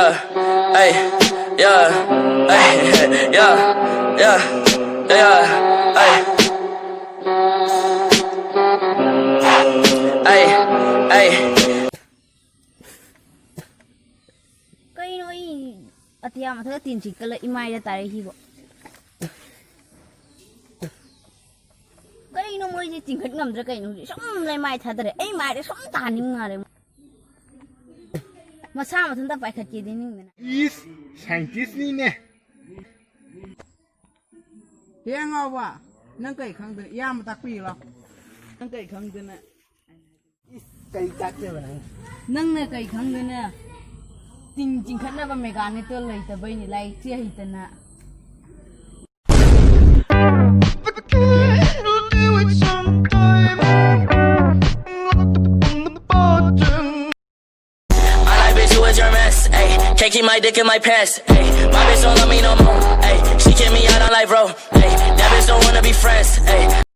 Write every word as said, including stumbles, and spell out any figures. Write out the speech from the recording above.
Ay, yeah, ay, yeah, yeah, yeah, ay. Ay, ay. ꯀꯩꯅꯣ ꯑꯩ ꯑꯇꯤꯌꯥ ꯃꯊꯛꯇ ꯇꯤꯟ ꯆꯤꯛꯀꯠꯂ ꯏꯃꯥꯏꯗ ꯇꯥꯔꯛꯏꯁꯤꯕꯣ? ꯀꯩꯅꯣ ꯃꯣꯏꯁꯦ ꯆꯤꯡꯈꯠ ꯉꯝꯗ꯭ꯔꯥ ꯀꯩꯅꯣ ꯍꯧꯖꯤꯛ ꯁꯨꯝ ꯂꯩꯃꯥꯏ ꯊꯥꯗꯔꯦ꯫ ꯑꯩ ꯃꯥꯏꯗ ꯁꯨꯝ ꯇꯥꯍꯟꯅꯤꯡ ꯃꯥꯜꯂꯦ꯫ ꯃꯁꯥ ꯃꯊꯟꯇ ꯄꯥꯏꯈꯠꯀꯦꯗꯤ ꯅꯤꯡꯗꯅ꯫ ꯏꯁ, ꯁꯥꯏꯟꯇꯤꯁꯅꯤꯅꯦ꯫ ꯍꯦ ꯑꯉꯥꯎꯕ, ꯅꯪ ꯀꯩ ꯈꯪꯗꯅ? ꯏꯌꯥꯝꯕ ꯇꯥꯛꯄꯤꯌꯨ ꯂꯥꯎ꯫ ꯅꯪ ꯀꯩ ꯈꯪꯗꯅ? ꯏꯁ, ꯀꯩ ꯇꯥꯛꯇꯣꯏꯕ ꯅꯪ? ꯅꯪꯅ ꯀꯩ ꯈꯪꯗꯅ? ꯇꯤꯟ ꯆꯤꯡꯈꯠꯅꯕ ꯃꯦꯀꯥꯅꯤꯛꯇꯣ ꯂꯩꯇꯕꯩꯅꯤ, ꯂꯥꯏꯔꯤꯛꯁꯦ ꯍꯩꯇꯅ꯫ I like bitch, who is your mess? Ayy, can't keep my dick in my pants. Ayy, my bitch don't love me no more. Ayy, she kick me out on life, bro. Ayy, that bitch don't wanna be friends. Ayy.